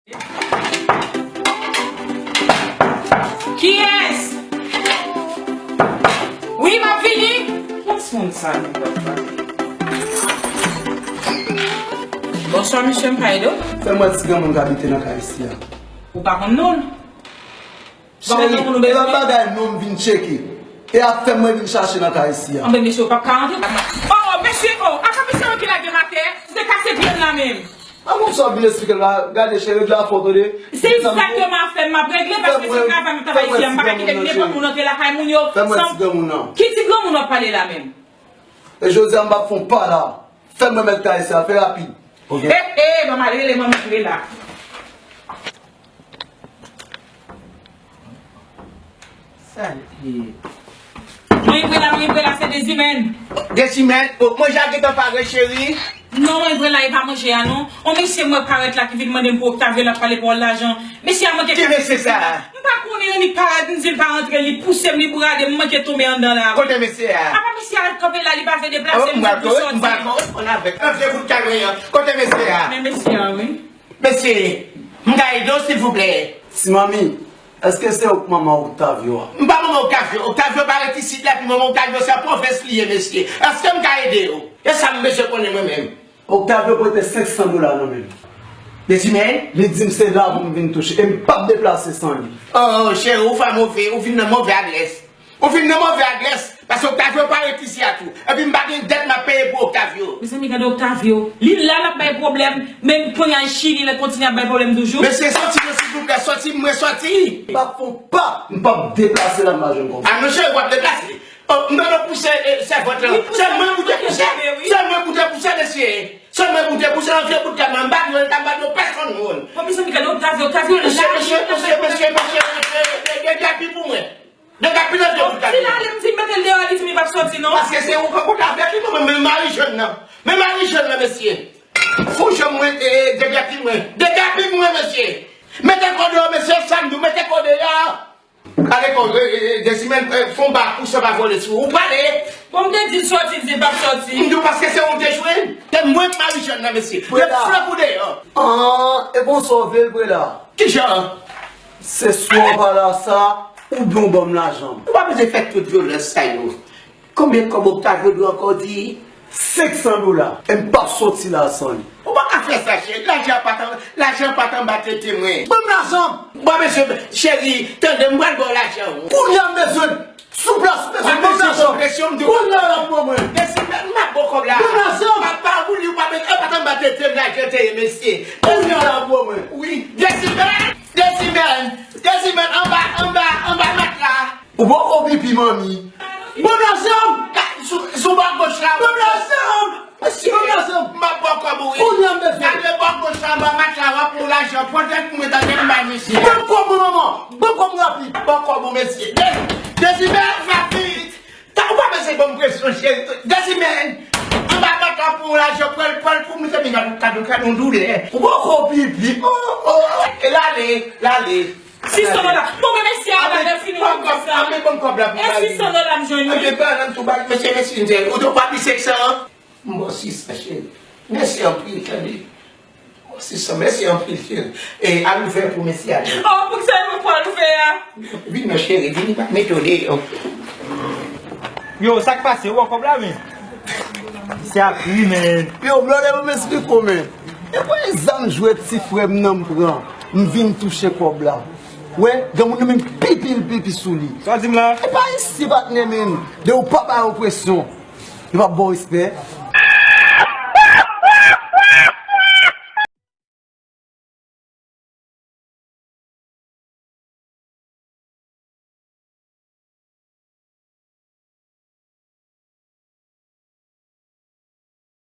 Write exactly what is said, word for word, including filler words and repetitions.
Kiyès? Wi, m ap vini. Kiyès moun sa menm k ap frape? Bonswa, mesye, m ka ede w? Fè m wè ti granmoun k abite nan kay isi a. Ou pa konn non l? Cheri, e pa bagay non m vin tcheke. E afè m mwen vin chache nan kay isi a. Anben, mesye, ou p ap ka antre. Oh, mesye, oh, apa mesye yo ki lage m atè? Ou te kase pye m la menm. A bon, sa w vin esplike l la? Gade, cheri, rèd la fò, tande. Se egzakteman afè m m ap regle, paske se travay m ap travay isi a. M pa ka kite nenpòt moun antre lakay moun yo. Fè m wè ti granmoun nan. Ki ti granmoun w ap pale la menm? E jodi a, m p ap fè w pa la. Fè m wè mèt kay isi a, fè rapid. Ok. E, e, ban m al rele manmi Prela. Sa l ye? Manmi Prela, manmi Prela, se Dezimèn. Dezimèn? O, manje a gentan pare, cheri. Non, manmi Prela, e pa manje a, non. On mesye m wè parèt la ki vin mande m pou Octavio, l ap pale pou lajan. Mesye a manke. Ki mesye sa? M pa konnen, annik parèt, m di l pa rantre, li pouse m, li brade m, m manke tonbe anndan la. Kote mesye a? Apa mesye a kanpe la, li pa vle deplase, m di l pou sòti. M pa ko, m pa ko, m pa ko reponn avèk. An vye bout kay mwen an. Kote mesye a? Men mesye a, wi. Mesye, m ka ede w, silvouplè? Ti manmi, èske se ou k manman Octavio a? M pa manman Octavio. Octavio pa ret isit la, epi manman Octavio se an pwovens li ye, mesye. Èske m ka ede w? E sa m bezwen konnen mwen menm. Octavio prete senk san dola nan men m. Dezimèn? Li di m se la pou m vin touche, e m p ap deplase san li. Oh, cheri, ou fè move, ou vin nan move adrès. Ou vin nan move adrès, paske Octavio pa ret isi a tou. Epi m pa gen dèt m ap peye pou Octavio. Mezanmi, gade Octavio. Li la l ap bay pwoblèm, men kounye a Chili, l ap kontinye ap bay pwoblèm toujou. Mesye, sòti non, silvouplè, sòti, mwen sòti. M p ap fè w pa, m p ap deplase la m pa jwenn konsa. A non, cheri, w ap deplase. Oh, m ta dwe pouse, eh, sèvant lan. Se mwen pou te pouse. Se mwen pou te pouse, mesye. Se mwen pou te pouse nan vye bout kay mwen. M pa dwe, m pa dwe pèsonn moun. Bon, mezanmi, gade Octavio, Octavio, mesye, mesye, mesye, mesye, mesye, mesye, de, de, depi pou mwen. Depi nan vye bout kay mwen. Si l ale, m di m mete l deyò, li di m li p ap sòti, non. Paske se ou k konn avèk li, mwen, men mari jèn nan. Men mari jèn nan, mesye. Fou jèn mwen, eh, eh, depi mwen. Depi mwen, mesye. Mete kò deyò, mesye, sa m di w, mete kò deyò. Ale kò, e, e, e, Dezimèn, e, fè yon ba pou sa pa vole sou ou. Ou prale? Bon, m te di l sòti, l di l p ap sòti. M di w paske se ou te jwenn. Se mwen k mari jèn nan, mesye. Prela. Met flank ou deyò. An, e konsa w vle l, Prela? Kijan? Se swa w pa la sa, oubyen w ban m lajan m. Ou pa bezwen fè tout vyolans sa yo. Konbyen kòb Octavio dwe ankò di? Senk san dola. E m p ap sòti la san li. Ou pa ka fè sa, cheri. Lajan pa t an, lajan pa t anba tete mwen. Ban m lajan m! Bon, mesye, cheri, tande, m pral ba w lajan ou. Kounye a m bezwen l. Sou plas, m bezwen l. Ban m lajan m. Kounye a l ap ban mwen. Dezimèn, m ap ba w kòb la. Ban m lajan m! Papa, ou li, ou pa bezwen, e pa t anba tete m lajan te ye, mesye. Kounye a l ap ban mwen. Wi, Dezimèn, Dezimèn, Dezimèn, anba, anba, anba matla. Ou poko pipi, manmi. Ban m lajan m! Sou, sou bò goch la. Ban m lajan m! Mesye, ban m lajan m! M ap ba w kòb ou, wi. Kounye a m bezwen. Gade bò goch la, anba matla, w ap pran lajan. Pran tèt mwen, tande m bay mesye. Ban m kòb mwen, manman. Ban m kòb mwen rapid. Ban m kòb ou, mesye. Ey, Dezimèn, rapid. Ta, ou pa bezwen ban m presyon, cheri. Dezimèn, anba matla, pran lajan. Pran l, pran l pou mwen, se mwen, gade, gade, gade yon doulè. Ou poko pipi. Oh, oh. E l ale, l ale. Sis san dola. Bon, men mesye a pa fini konsa. Anben, ban m kòb la pou m ba li. E sis san dola m jwenn, wi. Anben, ba nan tou ba, mesye, mesye, ou te pa pi senk san an? M ba w sis san, cheri. Mèsi anpil, tande. M ba w sis san, mèsi anpil, cheri. E al ouvè pou mesye a. Oh, pou kisa mwen pou al ouvè a? Vin non, cheri, vin, pa mete w deyò. Yo, sa k pase? Ou wè kòb la, men? Se ap ri, men. Yo, brother, ban m esplike w, men. E pa e zam jwèt ti frè m nan m pran. M vin touche kòb la. Wè, granmoun nan menm pipi l pipi sou li. Sa w di m la? E pa isi, patnè, men. De ou pa ba yo presyon. Yo p ap ba w respè.